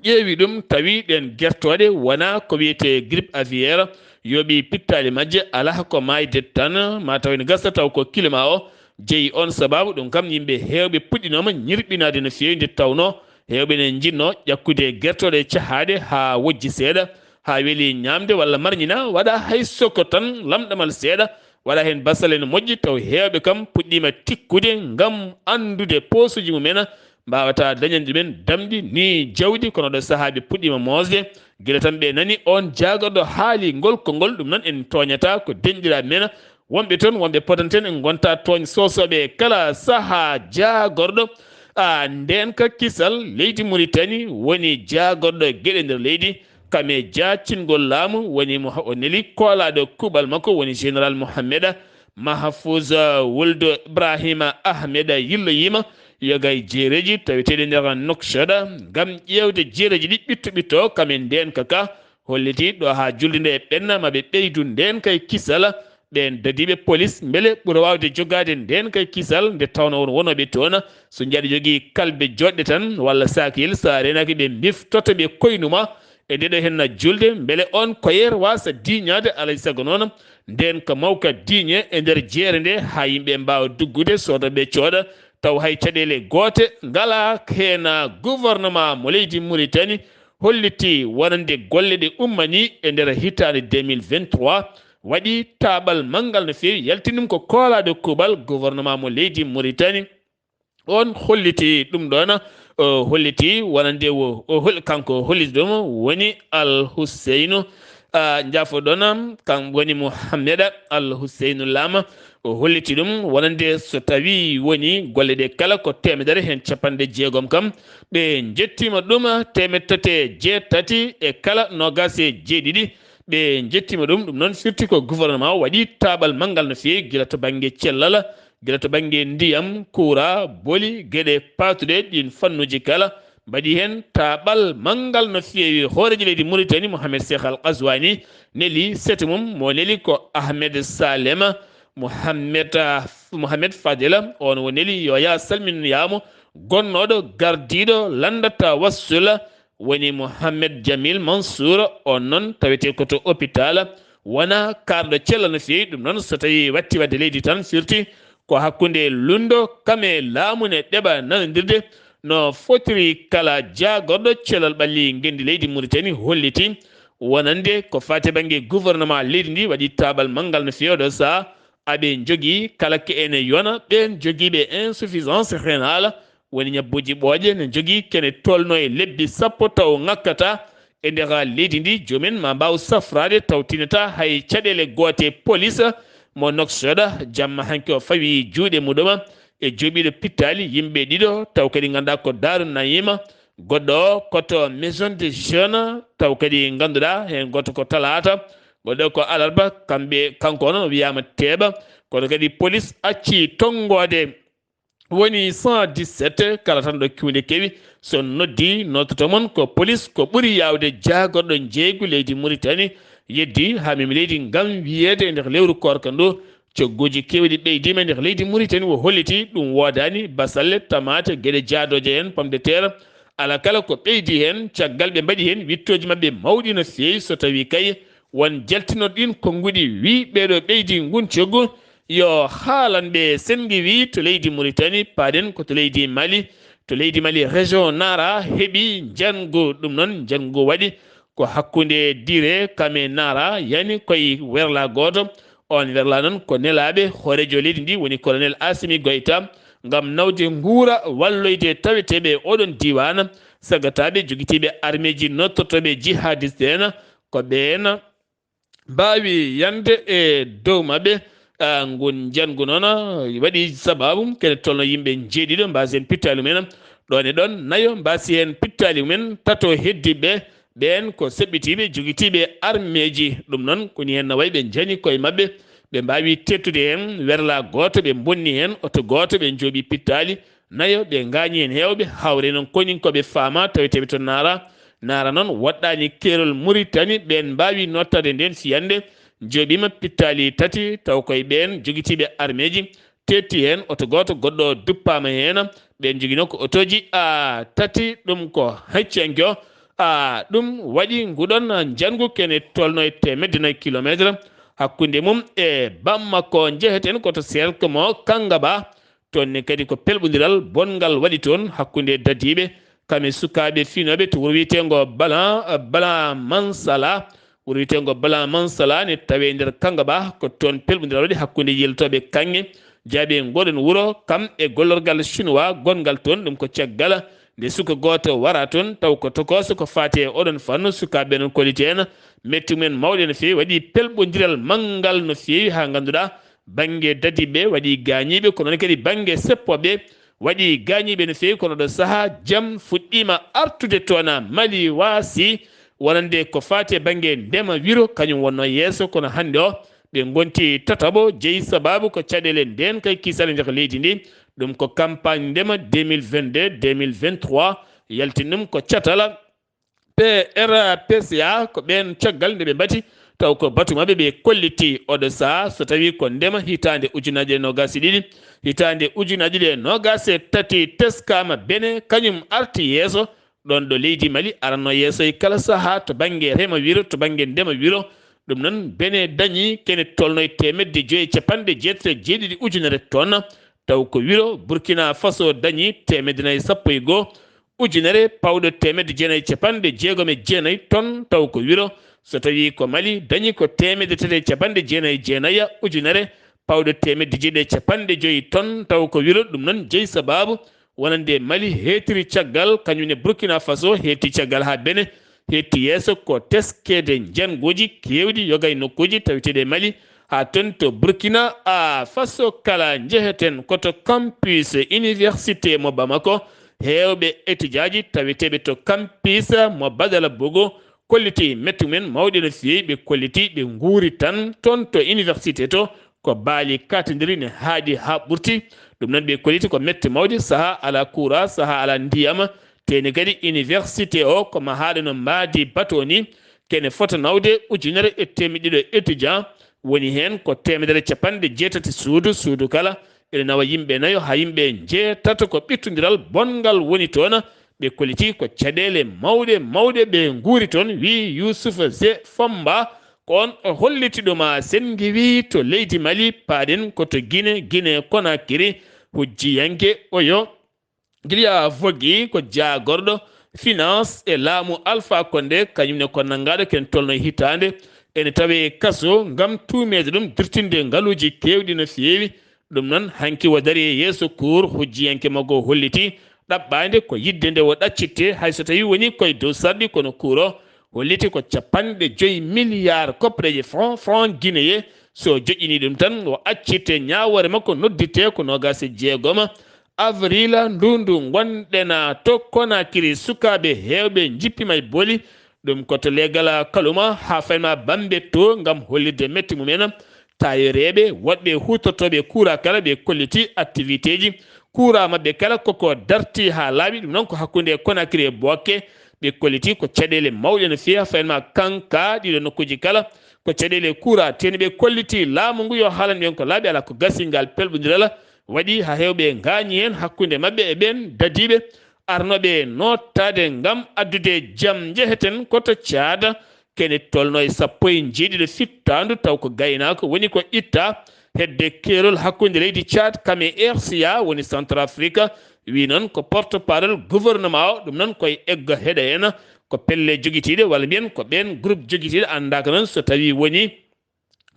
ƴeewi ɗum, tawi ɗeen gertooɗe wonaa ko wiyetee grippe aviaire, yooɓi pittaali majje alaa ko maayde tan, ma taw ene gasa taw ko climat o jeyi oon sabaabu. Ɗum kam yimɓe heewɓe puɗɗinooma ñirɓinaade no feewi, nde tawnoo heewɓe ne njinnoo ƴakkude gertooɗe cahaaɗe haa wojji seeɗa, haa weli ñaamde walla marñina, waɗa hay soko tan lamɗamal seeɗa, waɗa heen basal ene moƴƴi, taw heewɓe kam puɗɗiima tikkude ngam anndude poosuuji mumen, mbaawata dañande ɗumen damɗi ni jawdi, kono ɗo sahaa ɓe puɗɗiima moosde, gila tan ɓe nani oon jaagorɗo haali ngol konngol, ɗum noon en tooñataa ko denɗiraaɓe men, wonɓe toon, wonɓe potanten en ngonta tooñ soosooɓe kala sahaa. Jaagorɗo a ndeenka kisal leydi Mauritanie woni jaagorɗo geɗe nder leydi, kam e jaacingol laamu woni mo o neli koolaaɗo kuuɓal makko woni général Mohamed Mahfouz Wuld Ibrahima Ahmed yilloyiima yoga e jeereeji taweteeɗi nder Nouakchott ngam ƴeewde jeereeji ɗi ɓitto ɓitto kam e ndeenka ka. Holliti ɗo haa julde nde e ɓenna ma ɓe ɓeydu ndeenka e kisal ɓeen dadiiɓe polis, mbele ɓura waawde jogaade ndeen kay kisal, nde tawnoo won wonooɓe toon, so njaɗo jogii kalbe joɗɗe tan walla saakiyel, so a reenaaki ɓe mbiftoto ɓe koynu ma e nde ɗo henna julde, mbele oon koyeer waasa diiñaade, alaa e sago noon ndeen ka mawka diiñe e nder jeere nde, haa yimɓe mbaawa duggude, sooda ɓe cooda, taw hay caɗeele goote ngalaa heen. Gouvernement mo leydi Mauritanie holliti wonande golle ɗe ummanii e nder hitaande deux mille vingt-trois, waɗi taaɓal manngal no feewi, yaltini ɗum ko koolaaɗo kuuɓal gouvernement mo leydi Mauritanie. On holliti ɗum ɗoon, o holliti wonande o, o hol-, kanko holliti ɗum woni Al Huseynu, ah, njaafo ɗoon, kam woni Muhammeda Al Huseynu Lama. O holliti ɗum wonande so tawii woni golle ɗe kala ko teemedere heen capanɗe jeegom kam, ɓe njettiima ɗum teemedde tati e jeetati e kala noogaas e jeeɗiɗi. Ɓe njettiima ɗum, ɗum noon firti ko gouvernement o waɗi taaɓal manngal no feewi, gila to bannge cellal, gila to bannge ndiyam, kuura, boli, geɗe paatuɗe ɗiin fannuuji kala, mbaɗi heen taaɓal manngal no feewi. Hooreejo leydi Mauritanie, Mohamed Cheikh Al Ghazouani, neli seeɗa mum, mo neli ko Ahmed Salema Mohamed, ah, Mohamed Fadela, on o neli yo yaa salminoyaamo, gonnooɗo gardiiɗo lannda tawassula, woni Mohamed Jamil Mansour, on noon tawetee ko to hôpital, wonaa kaarɗo cellal no feewi. Ɗum noon, so tawii watti waɗde leydi tan, firti ko hakkunde lunndo kam e laamu ne ɗeɓa nanondirde no fotiri kala jaagorɗo cellal ɓalli ngenndi leydi Mauritanie holliti wonande ko faati bannge gouvernement leydi ndi waɗi taaɓal manngal no feewi ɗo saha aɓe njogii kala ko ene yona ɓeen jogiiɓe insuffisance rénale, woni ñabbuuji ɓooƴe, ne njogii kene tolno e lebbi sappo taw ŋakkata e nder leydi ndi, joomen ma mbaaw safraade taw tinata hay caɗeele goote. Polis mo Nouakchott jamma hanki o fawi juuɗe muɗum e jooɓiiɗo pittaali yimɓe ɗiɗo taw kadi ngannduɗaa ko Daaru Nayiima, goɗɗo o ko to Maison des Jeunes taw kadi ngannduɗaa heen gooto ko talaata, goɗɗo ko alarba, kamɓe, kanko o noon o wiyaama teeɓa, kono kadi polis acci tonngoode woni cent dix-sept, kala tan ɗo kiwde kewi, so noddi, noddoto mon ko polis, ko ɓuri yaawde jaagorɗo njeeygu leydi Mauritanie, yeddi haa memi leydi ngam wiyeede e nder lewru koorka ndu, cogguuji keewɗi ɓeydiima e nder leydi Mauritanie, o holliti ɗum woodaani, basalle, tamaate, geɗe jaadooje en, pomme de terre, alaa kala ko ɓeydi heen, caggal ɓe mbaɗi heen wiɗtooji maɓɓe mawɗi no feewi, so tawii kay won jaltinooɗo ɗiin konnguɗi, wii ɓeeɗo ɓeydi nguun coggu, yo haalan ɓe senngi, wii to leydi Mauritanie, paaɗen ko to leydi Mali, to leydi Mali, région Nara heɓi njanngu, ɗum noon njanngu waɗi ko hakkunde Dire kam e Nara, yani koye werla gooto. On werla noon ko nelaaɓe hooreejo leydi ndi woni colonel Assimi Goïta ngam nawde nguura walloyde taweteeɓe e oɗon diiwaan, sagataaɓe jogitiiɓe armeeji nodtortooɓe jihadiste en, ko ɓeen mbaawi yande e dow maɓɓe. Ah, ngun njanngu noon, ah, waɗi sabaabu kene tolno yimɓe njeeɗiɗo mbaasi heen pittaali mumen. Ɗoon e ɗoon nayo mbaasi heen pittaali mumen, tato heddiiɓe ɓeen ko seɓɓitiiɓe jogitiiɓe armeeji. Ɗum noon ko ni heen no wayi ɓe njani koye maɓɓe, ɓe mbaawi teettude heen werla gooto, ɓe mbonni heen oto gooto, ɓe njooɓi pittaali nayo, ɓe ngaañi heen heewɓe, hawre noon koninkooɓe faama taweteeɓe to Nara. Nara noon woɗɗaani keerol Muritani, ɓeen mbaawi nottaade ndeen fiyannde, njooɓiima pittaali tati, taw koye ɓeen jogitiiɓe armeeji, teetti heen oto gooto, goɗɗo o duppaama heen, ɓeen njoginoo ko otooji, a, tati, ɗum ko heccanke o, a, ɗum waɗi nguɗon njanngu kene tolno e teemedde nayi kilomeetre hakkunde mum e Bamako. Njeheten ko to Serkmo Kangaba, toon ne kadi ko pelɓondiral bonngal waɗi toon hakkunde dadiiɓe, kam e sukaaɓe fiinooɓe to wuro wiyeteengo Bala, Bala Mansala. Wuro wiyeteengo Bala Mansala ne tawee nder Kangaba, ko toon pelɓondiral waɗi hakkunde yiltooɓe kaŋŋe jaaɓe ngoɗon wuro, kam e gollorgal chinois gonngal toon. Ɗum ko caggal nde suka gooto wara toon, taw ko tokooso ko faati e oɗon fannu. Sukaaɓe noon kolliti heen metti mumen mawɗe no feewi, waɗi pelɓondiral manngal no feewi, haa ngannduɗaa bannge dadiiɓe waɗi gaañiiɓe, kono noon kadi bannge seppooɓe waɗi gaañiiɓe no feewi. Kono ɗo sahaa jam fuɗɗiima artude toon Mali waasi, wonande ko faati e bannge ndema wiro, kañum wonnoo yeeso, kono hannde o ɓe ngonti tataɓo, jeyi sabaabu ko caɗeele ndeen kay kisal e nder leydi ndi. Ɗum ko campagne ndema deux mille vingt-deux, deux mille vingt-trois, yaltin ɗum ko catal P R P C A, ko ɓeen caggal nde ɓe mbati Taw ko batu maɓɓe ɓe kolliti oɗo saha, so tawi ko ndema hitaande ujunaaji ɗiɗi e noogaas e ɗiɗi, hitaande ujunaaji ɗiɗi e noogaas e tati teskaama Bene, kañum arti yeeso, ɗoon ɗo leydi Mali aranno yeeso e kala saha to bannge rema wiro, to bannge ndema wiro. Ɗum noon Bene dañi kene tolno e teemedde joyi e capanɗe jeetati e jeeɗiɗi ujunere ton, taw ko wiro. Burkina Faso dañi teemedde nayi sappo e goo ujunere pawɗo teemedde jeenayi e capanɗe jeegom e jeenayi ton, taw ko wiro. So tawi ko Mali dañi ko teemedde tati e capanɗe jeenayi e jeenayi ujunere pawɗo teemedde jeeɗiɗi e capanɗe joyi ton, taw ko wiro. Ɗum noon jeyi sababu wonande Mali heetiri caggal, kañum ne Burkina Faso heetti caggal haa Bene heetti yeeso ko teskeede njannguuji keewɗi yoga e nokkuuji taweteeɗi e Mali, haa toon to Burkina a Faso. Kala njeheten ko to campus université mo Bamako, heewɓe étudiant ji taweteeɓe to campus mo Badala Bogo kolliti mette mumen mawɗe no feewi. Ɓe kolliti ɓe nguuri tan toon to université to, ko baali katindiri ne haaɗi haa ɓurti. Ɗum noon ɓe kolliti ko mette mawɗe, saha ala courant, saha ala ndiyam, teeni kadi université o ko mahaaɗo no mbaadi bato ni, kene fota nawde ujunere e teemedde ɗiɗo étudiant, woni heen ko teemedere capanɗe jeetati suudu, suudu kala ene nawa yimɓe nayo haa yimɓe njeetato. Ko ɓittondiral bonngal woni toon. Ɓe kolliti ko caɗeele mawɗe mawɗe ɓe nguuri toon, wi Youssouf Ze Fomba, ko on o holliti ɗum. Sen ngiwi to leydi Mali, paaɗen ko to Gine, Gine Konakiri, hujjiyanke oyo Giliya Vogi ko jaagorɗo finance e laamu Alpha Condé, kañum ne ko nanngaɗo ken tolno hitaande, ene tawe e kaso ngam tuumeede ɗum dirtinde ngaluuji keewɗi no feewi. Ɗum noon hanki o dari e yeeso cour, hujjiyanke makko holliti ɗaɓɓaande ko yidde nde o ɗaccitte, hay so tawi woni koye dow sarɗi, kono cour o holliti ko capanɗe joyi milliard koppareeje franc, franc guinéen. So joƴƴini ɗum tan, o accitte, ñaawoore makko nodditte ko noogaas e jeegom avril ndu ndu ngonɗen to Conakry. Sukaaɓe heewɓe njippima e booli, ɗum ko to leegal Kaluma haa fayma Bambeto ngam hollirde mette mumen. Taayoreeɓe, woɗɓe huutortooɓe kuuraa kala, ɓe kolliti activité ji kuuraa maɓɓe kala koko darti haa laaɓi. Ɗum noon ko hakkunde Conakry e Bouaké. Ɓe kolliti ko caɗeele mawɗe no feewi, fayma kanka ɗiɗo nokkuuji kala. Ko caɗeele kuuraa, teeni ɓe kolliti laamu ngu yo haalan ɓen ko laaɓi, alaa ko gasi. Ngal pelɓondiral waɗi haa heewɓe ngaañi heen hakkunde maɓɓe e ɓeen dadiiɓe arnooɓe noottaade ngam addude jam. Njeheten ko to Caada, kene tolno e sappo e njeeɗiɗo fittaandu, taw ko gaynaako woni ko itta hedde keerol hakkunde leydi Caad kam e R C A, woni Centrafrique. Wi noon ko porte-parole gouvernement o, ɗum noon koye egga heɗa en ko pelle jogitiiɗe, walla mbiyen ko ɓeen groupe jogitiiɗe, anndaaka noon so tawi woni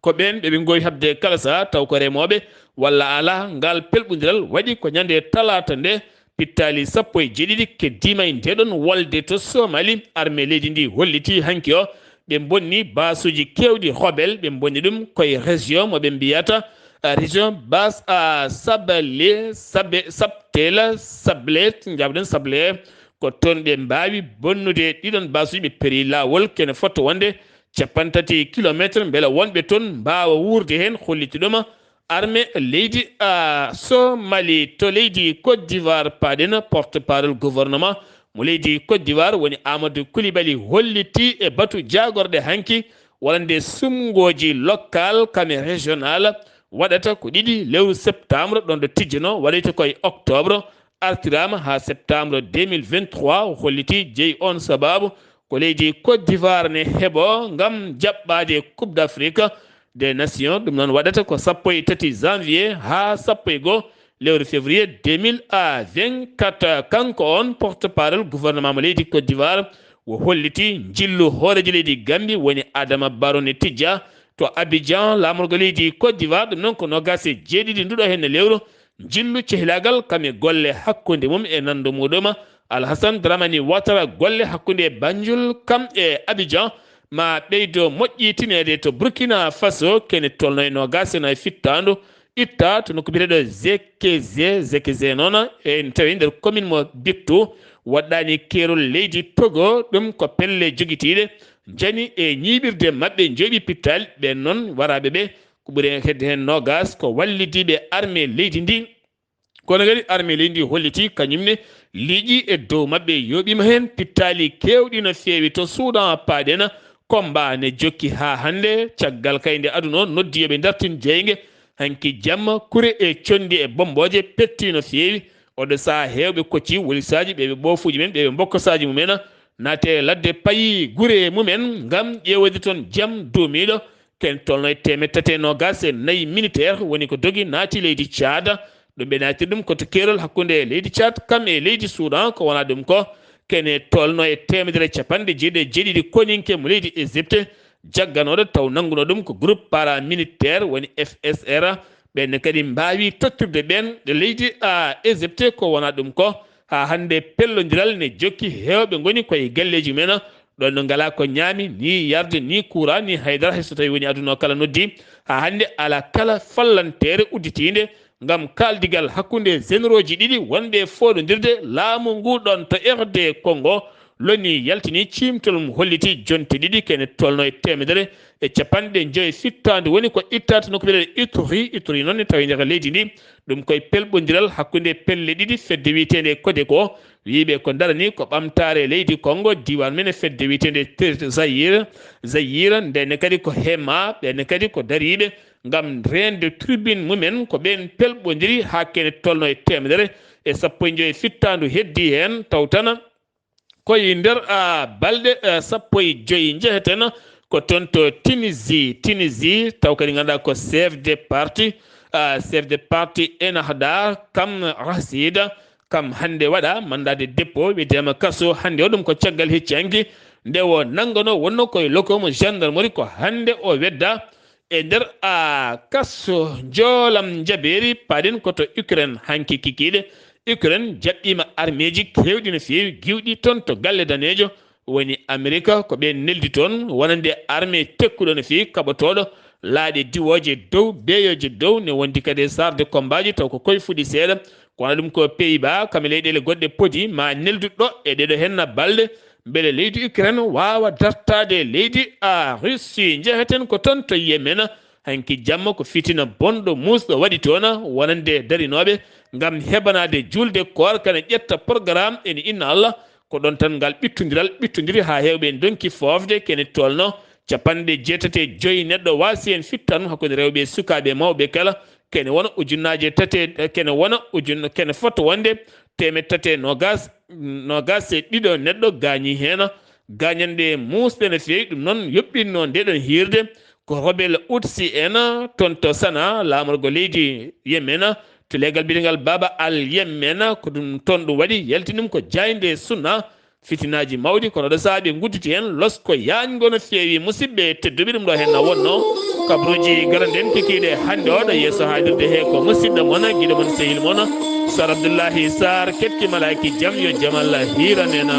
ko ɓeen ɓe ɓe ngowi haɓde kala saha, taw ko remooɓe walla alaa. Ngal pelɓondiral waɗi ko ñande talaata nde, pittaali sappo e jeeɗiɗi keddiima e ndeɗon wolde to Somali. Armée leydi ndi holliti hanki o ɓe mbonni baasuuji keewɗi hobel, ɓe mbonni ɗum koye région mo ɓe mbiyata, ah, région Bas a Sabale, Sabe, Sabtela, Sablet, njaɓɗen Sable. Ko toon ɓe mbaawi bonnude ɗiɗon baasuuji, ɓe peri laawol kene fotto wonde cappanɗe tati kilometre, mbela wonɓe toon mbaawa wuurde heen, holliti ɗum armée leydi, ah, Somali. To leydi Côte d'Ivoire paaɗen, porte-parole gouvernement mo leydi Côte d'Ivoire woni Amadou Coulibaly holliti e batu jaagorɗe hanki wonande sumngooji local kam e régional waɗata ko ɗiɗi lewru septembre, ɗon ɗo tijjano waɗoyta koye octobre, artiraama haa septembre deux mille vingt-trois. O holliti jeyi on sababu ko leydi Côte d'Ivoire ne heɓo ngam jaɓɓaade Coupe d'Afrique des Nations. Ɗum noon waɗata ko sappo e tati janvier haa sappo e goo lewru février deux mille vingt-quatre. Kanko on porte-parole gouvernement mo leydi Côte d'Ivoire, o holliti njillu hooreejo leydi Gambie woni Adama Barrow ne tijja to Abidjan, laamorgo leydi Côte d'Ivoire. Ɗum noon ko noogaas e jeeɗiɗi nduɗo henne lewru. Njillu cehilaagal kam e golle hakkunde mum e nanndo muɗum Alhassane Dramani Ouattara, golle hakkunde Banjul kam e Abidjan ma ɓeydo moƴƴitineede to Burkina Faso, kene tolno e noogaas e nayi fittaandu, itta to nokku biyeteeɗo Zekeze. Zekeze noon en tawi nder commune mo Biktu, woɗɗaani keerol leydi Togo. Ɗum ko pelle jogitiiɗe njani e ñiiɓirde maɓɓe njoɓi pittaali. Ɓeen noon waraaɓe ɓe ko ɓuri hedde heen noogaas ko wallidiiɓe armée leydi ndi. Kono kadi armée leydi ndi holliti kañum ne liiƴi e dow maɓɓe yooɓiima heen pittaali keewɗi no feewi. To Soudan paaɗen, Combat ne jokki haa hannde, caggal kay nde aduna o noddi yo ɓe dartin jeynge. Hanki jamma, kure e conndi e bommbooje petti no feewi. Oɗo sahaa, heewɓe kocci wolisaaji, ɓe ɓe ɓoofuuji men, ɓe ɓe mbokkosaaji mumen, naati e ladde, payi gure mumen ngam ƴeewde toon jam duumiiɗo. Ken tolno e teemeɗɗe tati e noogaas e nayi militaire woni ko dogi, naati leydi Caada. Ɗum ɓe naati ɗum ko to keerol hakkunde leydi Caad kam e leydi Suudan, ko wonaa ɗum ko. Kene tolno e teemedere e capanɗe jeeɗiɗi e jeeɗiɗi koninke mo leydi Égypte, jagganooɗo taw nannguno ɗum ko groupe paramilitaire woni F S R. Ɓen ne kadi mbaawi tottirde ɓen ɗo leydi, a, Égypte, ko wonaa ɗum ko. Haa hannde pellondiral ne jokki, heewɓe ngoni koye galleeji mumen, ɗon no ngalaa ko ñaami, ni yarde, ni kuuraa, ni haydara, hay so tawii woni aduna o kala noddi. Haa hannde alaa kala fallanteere udditiinde ngam kaaldigal hakkunde généraux ji ɗiɗi wonɓe fooɗondirde laamu ngu ɗon to R D Congo. Loni yaltini ciimtol mum holliti jonte ɗiɗi kene tolno e teemedere e capanɗe joyi fittaandu woni ko ittaade nokku biyeteeɗo Ituri. Ituri noon ne tawi nder leydi ndi. Ɗum koye pelɓondiral hakkunde pelle ɗiɗi fedde wiyeteende Codeco. Wiyiɓe ko darani ko ɓamtaare leydi Congo, diiwaan men e fedde wiyeteende Ter-, Zaïre, Zaïre, ndenne kadi ko Hema, ɓenne kadi ko dariiɓe ngam reende tribune mumen, ko ɓen pelɓondiri haa kene tolno e teemedere e sappo e joyi fittaandu heddi heen, taw tan koye nder, a, balɗe, a, sappo e joyi njeheten ko toon to Tunisie, Tunisie, taw kadi ngannduɗaa ko chef de parti, a, chef de parti Ennahda, kam Racine, kam hannde waɗa mandat de dépôt, wiyetee ma kaso hannde o, ɗum ko caggal hecci hanki nde o nanngano wonno koye locaux mo gendarmerie, ko hannde o wedda e nder, a, kaso njoolam njabeeri. Paaɗen ko to Ukraine hanki kikiiɗe. Ukraine jaɓɓiima armeeji keewɗi no feewi, giwɗi toon to galle daneejo woni Amerika, ko ɓeen neldi toon wonande armée tekkuɗo no feewi, kaɓotooɗo laaɗe diwooje dow, beeyooje dow, ne wondi kadi e sarde kombaaji, taw ko koye fuɗi seeɗa. Ko wano ɗum ko Pays-Bas, kam e leyɗeele goɗɗe podi ma neldu ɗo e ɗeɗo henna balɗe, mbele leydi Ukraine waawa dartaade leydi, a, Russie. Njeheten ko toon to Yemen. Hanki jamma ko fitina bonɗo muusɗo waɗi toon, wonande darinooɓe ngam heɓanaade juulde koor, kana ƴetta programme ene inna Allah. Ko ɗon tan ngal ɓittondiral ɓittondiri haa heewɓe ndonki foofde kene tolno capanɗe jeetati e joyi neɗɗo waasi heen fittan hakkunde rewɓe e sukaaɓe e mawɓe kala. Kene wona ujunnaaje tati, kene wona ujun-, kene fota wonde teemeɗɗe tati e noogaas, noogaas e ɗiɗo neɗɗo gaañi heen. Gaañanɗe muusɗe no feewi, ɗum noon yoɓɓinno nde ɗon hiirde ko rebelle Houthi en toon to Sanaa, laamorgo leydi Yemen, to leegal biyetengal Baba Al Yemen, ko ɗum toon ɗum waɗi, yalti ɗum ko jaaynde sunna, fitinaaji mawɗi, kono ɗo saabi ngudditi heen losko yaañgo no feewi. Musidɓe tedduɓe, ɗum ɗo heen na wonno kabruuji garanden kikiiɗe hannde o ɗo yeeso haalirde he ko musidɗo mon, giɗo mon, sehil mon, Sar Abdullahi Sar, ketti malaaki jam, yo jam Allah hiiran en.